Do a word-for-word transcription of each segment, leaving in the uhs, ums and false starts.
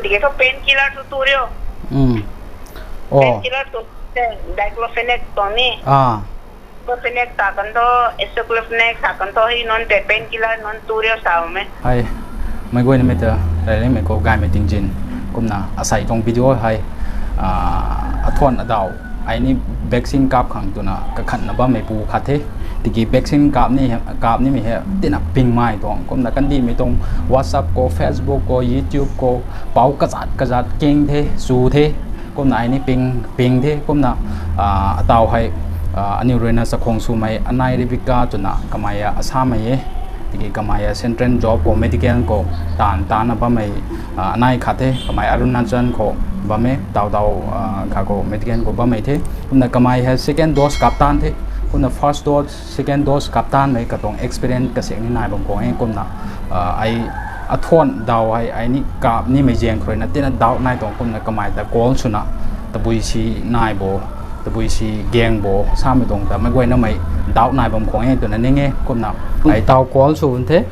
Tiki thu painkiller thu tu rio. Hmm. Oh. Painkiller tu te diclofenac tuang ni. Ah. Diclofenac ta kan tho, aceclofenac ta kan tho, hei nunc tei painkiller nunc tu rio sa me. Hei, meic guaynamei ta, rey le mei khou gaymei tingzin. Kumna asei tuang video hei, ah, athuan adau. Ai ni vaccine kap khang twna kakhanna bammei pu khat the. Tiki vaccine kap ni, kap nimei hei, tina pingmei tuang. Kumna kandihmei tuang WhatsApp khou, Facebook khou, YouTube khou, pou kazat kazat keng the, su the. Kumna ai ni ping, ping the, kumna, ah, atau hei, ah, aniw ruina chakhwang swmei anei Rebecca twna kamei a Assammei e. Tiki kamei a Central job khou medical khou taanv, taanna bammei, ah, anei khat the, kamei Arunachal khou bam e, tau tau, ah, kha khou medical khou bammei the. Kumna kamei hei second dose kap taanv the, kumna first dose, second dose kap taanvmei katuang experience kasiak ni nai bam khwan e, kumna, ah, ai athuan dau hei, ai ni kap nimei zaeng khou ruina tina doubt nai tuang kumna kamei ta call swna, tabui si nai bo, tabui si gaeng bo, samei tuang ta meic guaynamei doubt nai bam khwan e twna ning e, kumna ai tau call sw the.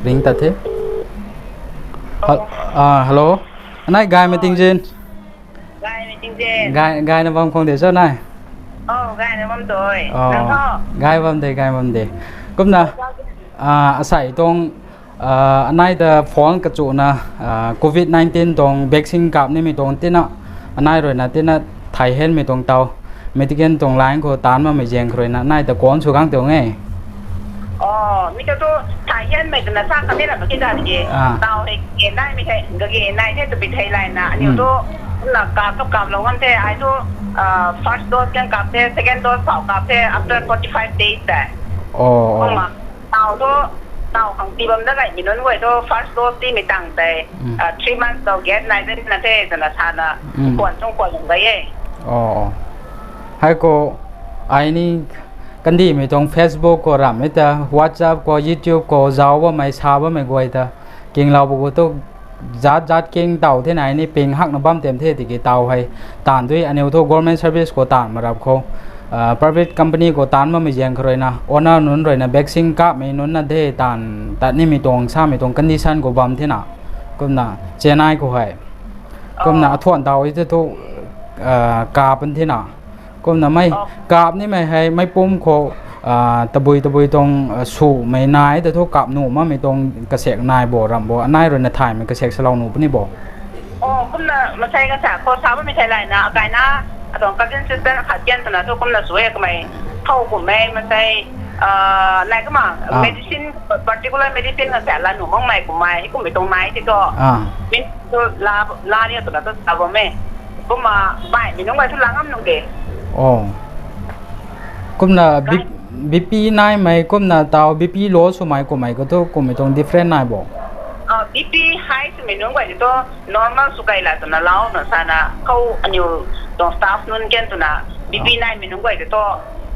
Ring ta the. Hel-, ah, hello. Anei gaymei tingzin. Gaymei tingzin. Gay, gayna bam khwan de cho nai? Oh, gayna bam tui. Oh. Nang tho? Gay bam de, gay bam de. Kumna, ah, asei tuang, ah, anei ta phone kachuna, ah, covid nineteen tuang vaccine kap nimei tuang tina, anei ruina tina thei henmei tuang tau. Medical tuang line khou taanv bammei zaeng khou ruina anei ta call sw gang tuang e. Oh, mi ta tu thei henmei twna sa khat ni ra mak ki da de. Ah. Tau hei ge naimei the, kage nai the twbi thei layna. Aniw Hmm. tu, kumna kap tu kaplou ngam the, ai tu, ah, first dose kan kap the, second dose pou kap the, after forty-five days tei. Oh, oh. Kumna, tau tu, tau khang tii bam da gaymei nunc guay tu, first dose tiimei tang tei, Hmm. ah, three months tau gap nai de na the, twna sana, Hmm. khwan chung khwan lung gay e. Oh, oh. Hei khou, ai ni kandihmei tuang Facebook khou ramhmei ta, WhatsApp khou, YouTube khou, zauc bammei, sa bammei guay ta, kinglou bu khou tu, zat zat king tau the nai ni ping hakna bam tem the tiki tau hei, taanv dui aniw thu government service khou taanv ma rap khou, ah, private company khou taanv bammei zaeng khou ruina, owner nunc ruina vaccine kapmei nunc na de taanv tat nimei tuang, samei tuang condition khou bam thena. Kumna, Chennai khou hei. Kumna, Oh. athuan tau i te thu, ah, kap pan thena. Kumna mei, Oh. kap nimei hei, mei pum khou, ah, tabui tabui tuang, ah, swmei nai ta thu kap nuh makmei tuang kasiak nai bo, ram bo, anei ruina thaymei kasiak salou nuh puni bo. Oh, kumna masei kasa khou sa bammei thei layna, akaina, atuang cousin sister khat kian twna thu kumna sw e kamei, khou kummei, masei, ah, nai kumna, Ah. medicine, particular medicine kasa la nuh makmei kummei, kummei tuang nai ti thu. Ah. Min thu la, la ni twna thu sa bam e. Kumna baihmei nunc guay thu la ngam nung de. Oh. Kumna B-, Kai- BP naimei, kumna tau BP low swmei kummei khou thu, kummei tuang different nai bo? Ah, BP high swmei nunc guay thu normal sw key la twna lau na sana, khou aniw tuang staff nunc kian twna, BP Ah. naimei nunc guay thu,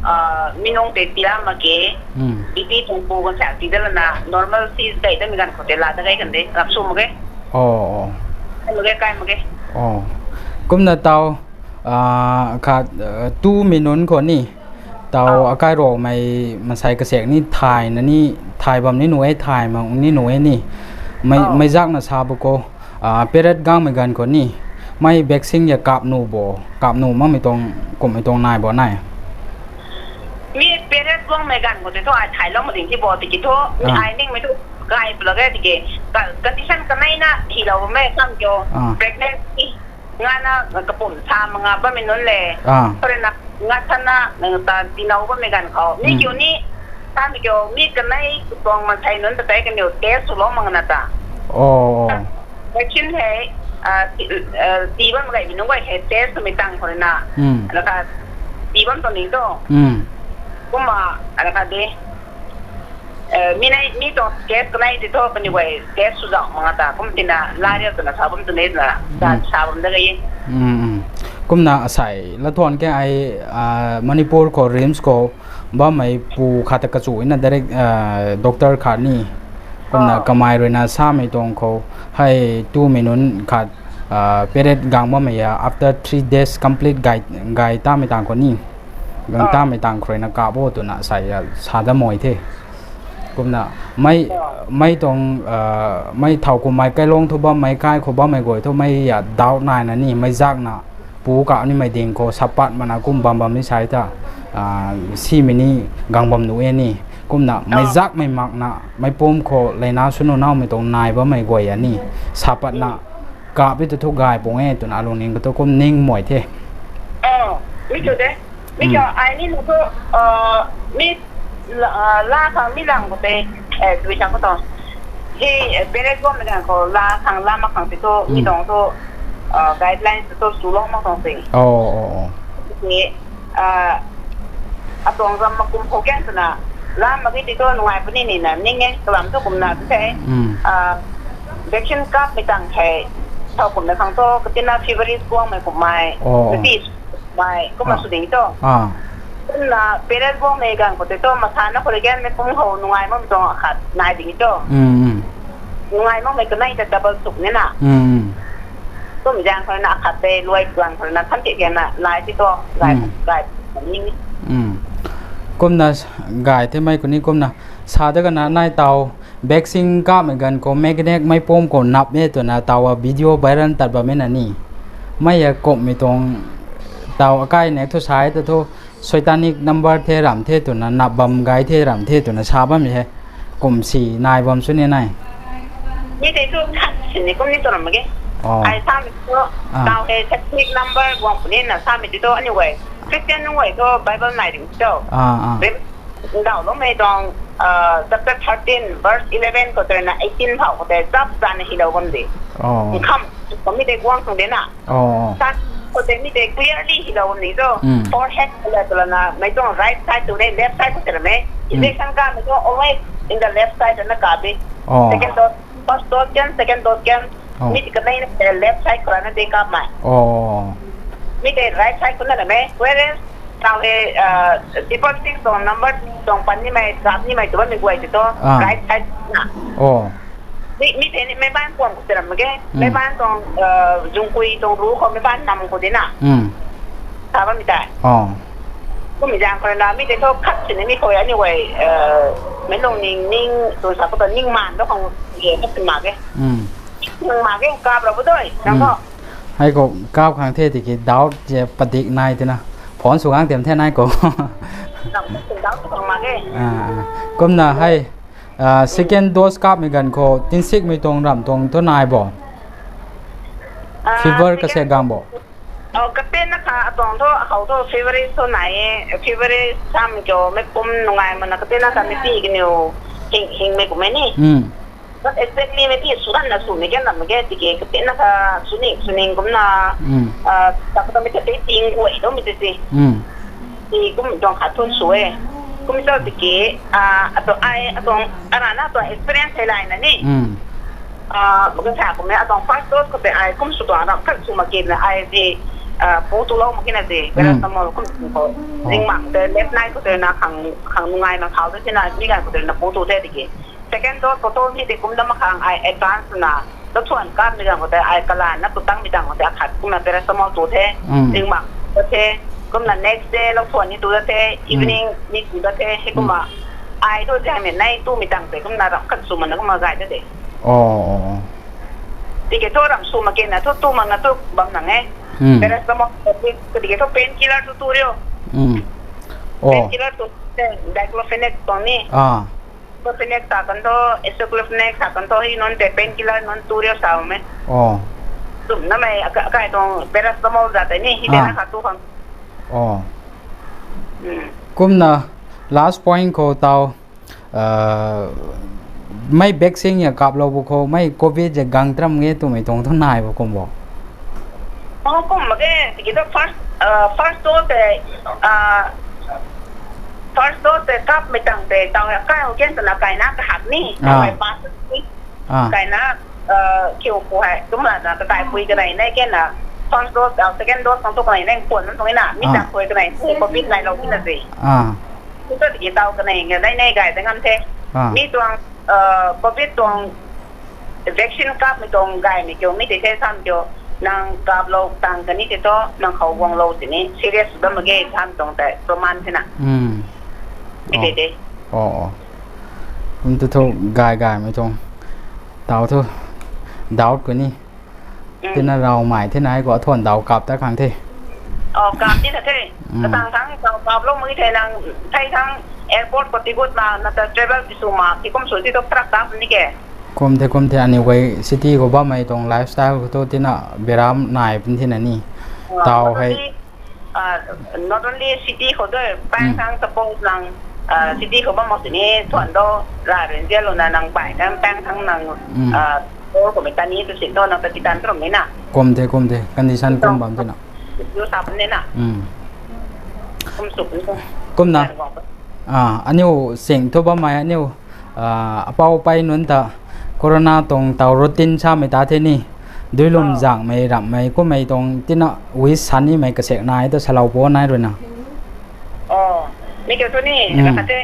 ah, mi nunc tei tii la mak ge, Hmm. BP tuang pu kan sa tii da lana, normal si key damei ganv khou tei la da key kan de, rap sw mak ge. Oh, oh. Kai mak ge, kai mak ge. Oh. Kumna tau, ah, khat, ah, tumei nunc khou ni, tau Oh. akai Rongmei masei kasiak ni thayna ni, thay bam ni nuh e, thay mak ni nuh e ni. Mei, Oh. meic zakna sa bu khou, ah, period gangmei ganv khou ni, mei vaccine ya kap nuh bo, kap nuh makmei tuang, kummei tuang nai bo nai? Mi period guangmei ganv khou tei thu ai thaylou mak ding ti bo tiki thu, Ah. ai ningmei thu gay pw lak e tiki, ka-, condition kaneina hilou bammei sam kiu, Ah. pregnancy, ngana kapum sa manga bammei nunc le, Ah. khou ruina nga sana, nang ta tiilou bammei ganv khou. Mi Hmm. kiu ni, samei kiu, mi kanei tuang masei nunc ta tei kaniw test swlou mak na ta. Oh. Vaccine hei, ah, ti, ah, tii bam gaymei nunc guay hei test swmei tang khou ruina. Hmm. Alakha, tii bam tuang ni tu. Hmm. Kumna, alakha de. Eh, mi nei, mi tuang case kanei ti thu kaniw guay test sw zauh mak nga ta, kum tina la riu twna sa bam twna na, Hmm. sa bam da gay e. Hmm, hmm. Kumna asei, lathuan ke ai, ah, Manipur khou RIMS khou bammei pu khat ta kachu na direct, ah, doctor khat ni. Kumna Oh. kamei ruina samei tuang khou, hei tumei nunc khat, ah, period gang bammei ya, after three days complete gay, gay tamei tang khou ni. Gang Oh. tamei tang khou ruina kap o twna asei ya, sa da moi the. Kumna mei, mei tuang, mei thau kummei kailung thu bammei kai khou bammei guay thu mei ya doubt naina ni mei zakna pu ka nimei ding khou sapat mana kum bam bam ni sai ta, simei ni gang bam nuh e ni. Kumna mei zakmei makna mei pum khou leina swnu naumei tuang nai bammei guay a ni sapatna kap e tu thu gay pung e twna alungning khou thu kum ning mei the. Mi tu de. Mi kha ai ni na thu, mi la khang mi lang khou tei, dui sa khou tuang. Hei, parents guangmei ganv khou la khang la mak khang tei thu mi tuang thu guidelines tei thu swlou mak tuang se. Atuang zam makum khou kan twna la mak ge tei thu nungai puni nina ning e kalam thu kumna tu the. Vaccine kapmei tang hei thau kumna khang thu katina feverish guangmei kummei, mei kumna sw ding thu. Kumna parents guangmei ganv khou tei thu masana khou rui ganmei kum khou nungai makmei tuang akhat nai ding thu. Nungai makmei kanei ta double suk nina. Kum zaeng khou rui na akhat tei luai guang khou rui na than ti kena lai ti thu gay, gay ning. Kumna gay themei khou ni kumna sa ta kana nai taw vaccine kapmei ganv khou mechanic mei pum khou nap e twna taw a video viral tat bammei na ni. Mei a kumhmei tuang taw akai nek thu sai ta thu satanic number the ram the twna nap bam gay the ram the twna sa bammei he. Kum si nai bam sw ni nai. Mi tei thu khat sini kum ni tw ram mak ge. Ai samei thu taw hei satanic number guang puni na samei tei thu anyway Christian nunc guay thu Bible nai ding cho. Ndauhloumei tuang chapter thirteen verse eleven khou tei na eighteen phau khou tei chap chana hilou bam de. Kham, khou mi tei guang tuang de na. Sa khou tei mi tei clearly hilou bam ni cho. Forehead khou la twlana mei tuang right side tu de left side khou tei ramei. Injection kamei tuang always in the left side na kap e. Second dose, first dose kan, second dose kan. Mi tei kanei na left side khou rana de kapmei. Mi tei right side khou na ramei. Whereas taw hei triple six tuang number tuang pan nimei kap nimei tu bammei guay tei thu right side na. Mi tei ni meic baanc kuam khou tei ram mak ge. Meic baanc tuang zungkui tuang ru khou meic baanc nam khou de na. Sa bammei tei. Kummei zaeng khou rui na mi tei thu khat sini mi khou anyway meic lungning ning tu sa khou ta ning maan tu khang e na si mak ge. Ning mak ge kap ra bu dui nang thu. Hei khou kap khang the tiki doubt ze padik nai tina. Phone sw gang tiam the nai khou. Doubt tu khang mak ge. Kumna hei second dose kapmei ganv khou tinsikmei tuang ram tuang thu nai bo? Fever kase gang bo? Katina kha atuang thu akhou thu feverish thu nai e, feverish samei kiu meic pum nungai mana katina kha mei pi kaniw hing hingmei kummei ni. But exactly mei pi sw ganna swmei kan ram mak ge tiki katina kha swning swning kumna, ta katamei ta tei ting guay loumei tei si. Ti kum tuang khat thun sw e. Kum ta tiki atuang ai atuang arana atuang experience hei layna ni. Maka sa kummei atuang first dose khou tei ai kum sw tuang ram khat sw mak kina ai ti pu tulou mak kina ti paracetamol kum sw khou. Ringmang tei late night khou tei na khang khang nungai na khau tei sina mi ganv khou tei na pu tu the tiki. Second dose khou tu mi tei kum dam mak khang ai advance na lathuan kapmei ganv khou tei ai kalan na tu tangmei tangv khou tei akhat kumna paracetamol tu the. Ringmang tu the. Kumna next day lathuan ni tu da the, evening ni tu da the. Hei kumna ai tu zaengmei nei tumei tangv tei kumna ram khat sw mana kumna gay da de. Tiki thu ram sw mak kina thu tu makna tu bam nang e. Paracetamol tiki thu painkiller tu tu rio. Painkiller tu diclofenac tuang ni. Diclofenac ta kan thu, aceclofenac ta kan thu hei nunc tei painkiller nunc tu rio sa me. Tumnamei akai tuang paracetamol zat tei ni hei tei na kha tu khang. Kumna last point khou taw mei vaccine ya kaplou bu khou mei covid ze gang tram nge twmei tuang thu nai bo kum bo? Kum mak ge tiki thu first dose tei first dose tei kapmei tangv tei taw kai ho kan twna kaina kahak ni, kaina kiu pu hei tumlana kakaipui kanei nei kena first dose second dose khang thu kanei nei puan nam tuang na mi tang khui kanei covid nailou tina se. Kum ta tiki taw kanei nei nei gay ta ngam the. Mi tuang covid tuang vaccine kapmei tuang gaymei kiu mi tei the sam kiu nang kaplou tang kani tei thu nang khou guanglou sini serious sw dam mak ge sam tuang tei proman thena. Mi tei de. Kum tu thu gay gaymei tuang. Tau thu doubt kuni. Tina raw mai the nai khou athuan daw kap ta khang the. Oh, kap ti na the. Katang thang daw kap lou mui the nang thei thang airport khou tigut ma na ta travel ti sw ma ti kum sw ti tu truck ta ni ke. Kum the, kum the, aniu guay city khou bammei tuang lifestyle khou tu tina beram nai pun the na ni. Tau hei. Not only city khou tu, paeng thang suppose nang city khou bam mak sini thuan do ra rin zian lou na nang bai kan paeng thang nang or khou mei ta ni tu sin do nang ta ti tan tu ram ni na. Kum the, kum the, condition kum bam the na. Yu sa pun ni na. Kum sw pun. Kumna aniu sing thu bammei aniu apau pei nunc ta corona tuang tau routine samei ta the ni, duilum zangmei ramhmei kummei tuang tina wish sa nimei kasek nai ta salou po nai rui na. Mi kiu thu ni, na khat the,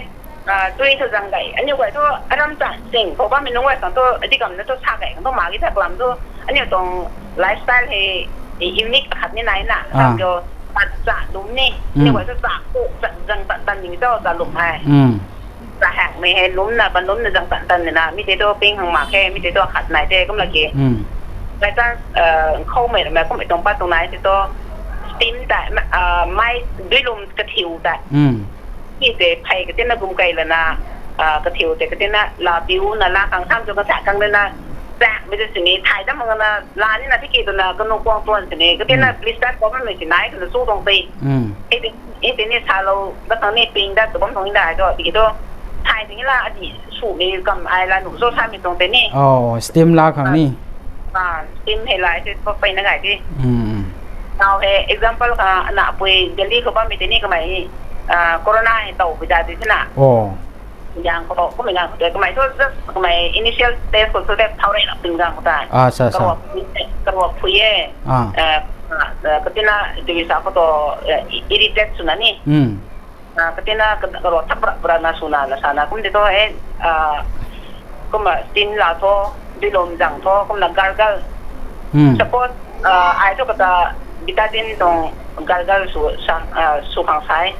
tui thu zang gay aniu guay thu aram ta sing khou bammei nunc guay khang thu adi kam na thu sa gay khang thu ma ki thak lam thu aniu tuang lifestyle hei unique khat ni nai na, sa kiu, cha lum ni aniu guay thu cha, zang tan tan ning cho cha lum hei. Kahakmei hei lwmna, ban lwmna zang tan tan na, mi tei tu ping hang mak khe, mi tei tu khat nai the, kumna ki. By chance, khoumei ramei kummei tuang pat tuang nai tei tu, steam ta, mai duilum kathiu ta. Mi tei phey katina gum kei lana, kathiu tei katina la piu na la khang sam tu kasa khang na, chakmei tei sini thay dam mak na, la ni na tiki twna kanu kuang tuan sini, katina blister kuang mei si nai twna su tuang tei. Hei tei ni salou dat khang ni ping dat tu bam tuang da tu, tiki tu thay ting la adi sumei kam ai la nu zo samei tuang tei ni. Oh, steam la khang ni. Steam hei la se pei na gay the. Now hei example kha na pui Delhi khou bammei tei ni kamei corona hei tow pui da di the na. Yang khou kummei ganv khou tei kamei thu just kamei initial stage khou thu tei thau rei na ping ganv khou tei. Karuak phui e. Katina tui sa khou tu irritate swna ni. Katina karuak thak brak brak na swna na sana kum tei tu e. Kumna steam la tho, duilum zang tho, kumna gargle. Suppose ai thu kata betadine tuang gargle sw khang sai.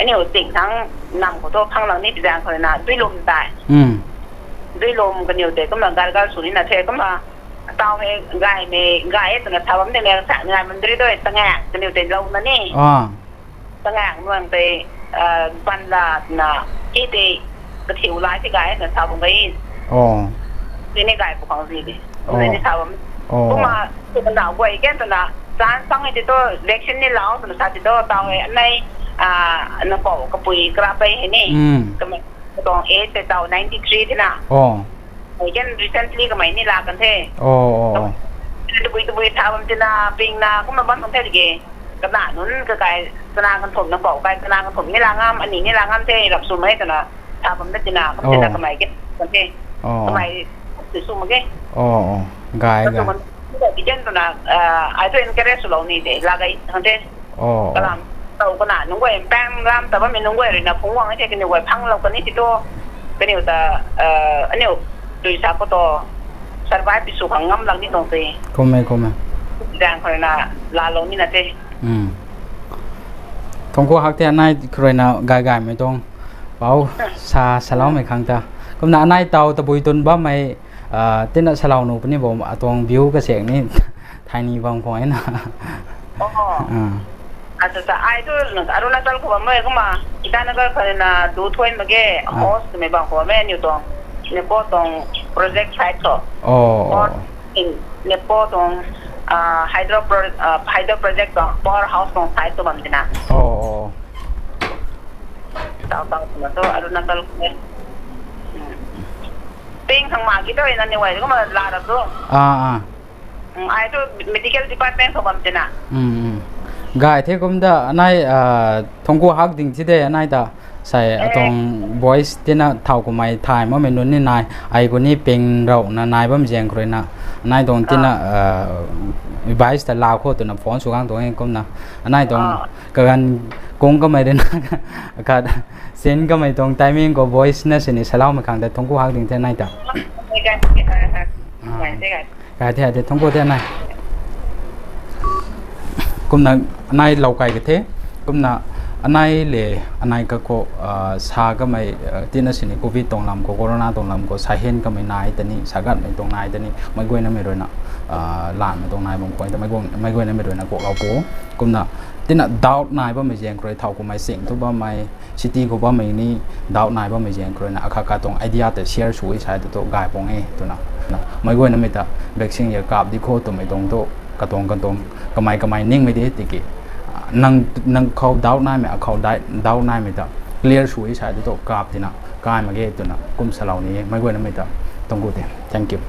Aniu ting thang nam khou thu phang lang ni pi zang khou na duilum tei. Duilum kaniw tei kumna gargle sw ni na the kumna. Tau hei gaymei gay e twna sa bam tei na sa ngai mandri tu e tangak kaniw tei lou na ni. Tangak nuang tei ban la na ki tei kathiu lai tei gay na sa bam gay. Tini gay pu khang zi di. Ni sa bam. Kumna kumna guay ken twna chance pang e tei tu vaccine ni lau twna sa tei tu tau hei anei na kou kapui kara pei hei ni. Kamei tuang age tei tau ninety three the na. Hei ken recently kamei ni la kan the. Tabui tabui sa bam tina ping na kumna bam kan the tiki. Kana nunc kakai kana kan thum na kou kai kana kan thum ni la ngam ani ni la ngam the rap swmei twna sa bam na tina kam tina kamei ken kan the. Kamei ti sw mak e. Gay gay. Ti ken twna ai thu encourage swlou ni de la gay kan the. Kalam tau kana nunc guay paeng ram ta bammei nunc guay rui na phungc guang the kaniw guay phanglou kan ni ti tu. Kaniw ta aniu tui sa khou tu survive pi sw khang ngam lang ni tuang tei. Kummei kummei. Zang khou rui na laalou ni na the. Thangc khou hak the anei khou rui na gay gaymei tuang pau sa saloumei khang ta. Kumna anei tau tabui tun bammei tina salou nu puni bo atuang view kasek ni thay ni bam khou e na. Acha, ai thu Arunachal khou bammei kumna Itanagar khou na du thuan mak ge, host twmei bam khou bammei aniu tuang nepo tuang project site khou. Nepo tuang hydro project tuang power house tuang site tu bam tina. Tau tau twna tu Arunachal khou e. Ping khang ma ki tu na ni guay kumna la rap tu. Ai thu medical department khou bam tina. Gay the kumna anei thangc khou hak ding thi de anei ta. Sei atuang boys tina thau kummei thay makmei nunc ni nai ai khou ni ping rau na nai bam zaeng khou rui na anei tuang tina advice ta la khou twna phone sw gang tuang e kumna anei tuang kaganv kung kamei rui na khat sin kamei tuang timing khou boys na sini saloumei khang ta thangc khou hak ding the anei ta. Gay the, gay the, thangc khou the anei. Kumna anei lou kai ka the. Kumna Anei le, anei kakhou sa kamei, tina sini covid tuang lam khou, corona tuang lam khou sa hen kamei nai tei ni, sa gatmei tuang nai tei ni meic guaynamei ruina, lanmei tuang nai bam khou tei meic guaynamei ruina kuaklou pu. Kumna tina doubt nai bammei zaeng khou rui, thow kumei sing thu bammei, city khou bammei ni doubt nai bammei zaeng khou ruina akhat khat tuang idea tei share sw e sa tu tu gay pung e twna, meic guaynamei ta vaccine ya kap di khou twmei tuang tu, katuang katuang kamei kamei ningmei de tiki, nang khou doubt naimei, akhou doubt naimei ta clear sw e sa tu tu kap tina kai mak ge twna kum salou ni e meic guaynamei ta. Tuang gu te, thank you.